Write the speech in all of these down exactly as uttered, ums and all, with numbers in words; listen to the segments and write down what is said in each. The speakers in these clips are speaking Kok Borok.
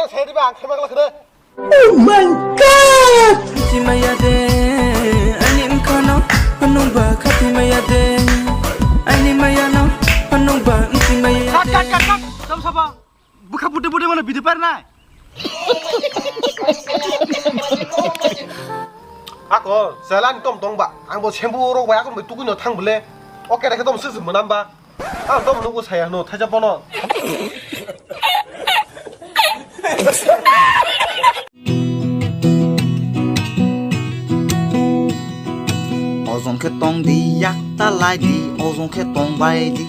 Saya di bang, saya maklak kena. Oh my God! Khati maya de, ani mkhano, hwnungba khati maya de, ani mayano, hwnungba khati maya de. Cut, cut, cut, cut. Tam sabo. Bwkha budi budi mano bidi par nai. Ako, jalan tom tong ba. Ang bo sembu rok bai akon bai tukui no thang bole. Oke, rekhe tom sisi manam ba. Ang tom nugo saya no, thaja bono. Ojong khe tong di, yak ta lai di, ojong khe tong bai di.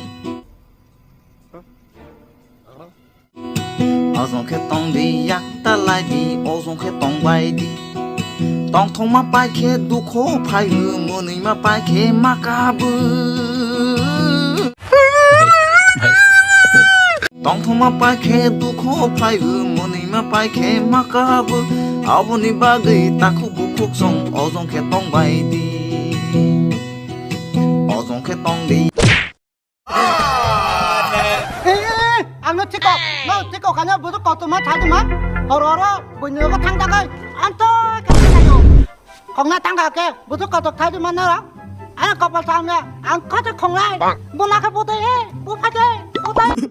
Ojong khe tong di, yak ta lai di, ojong khe tong bai di. Tongthokma pai khe dukho phai o, mwnwima pai khe ma kabo. Tongthokma pai khe dukho phai o, mwnwima pai khe ma kabo. Aboni bagwi takhuk bukhuk song ojong khe tong bai di. Ojong khe tong di. Eh, eh, eh, ang no thikok, no thikok kanya budu kotoma thaduma, horo horo buini logo thang dagai, anto kanya kanya, khongna thang ke budu kotok thaduma no, ang kopal thang ya, ang kotok khongnai, buna ke budu eh, buphade, buphade.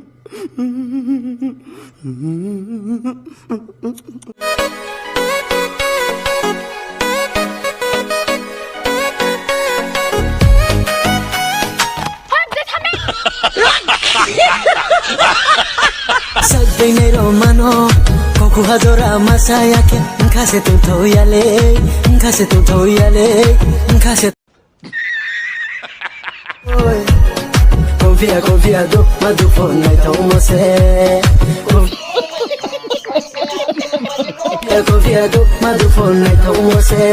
Sajbainai romano, koku hajora masaya khe, wngkha se tongthoya le, wngkha se tongthoya le, wngkha se. Oi. Konfia, konfia, do, ma do phone nai thong mo se. Konf-, konfia, konfia, do, ma do phone nai thong mo se.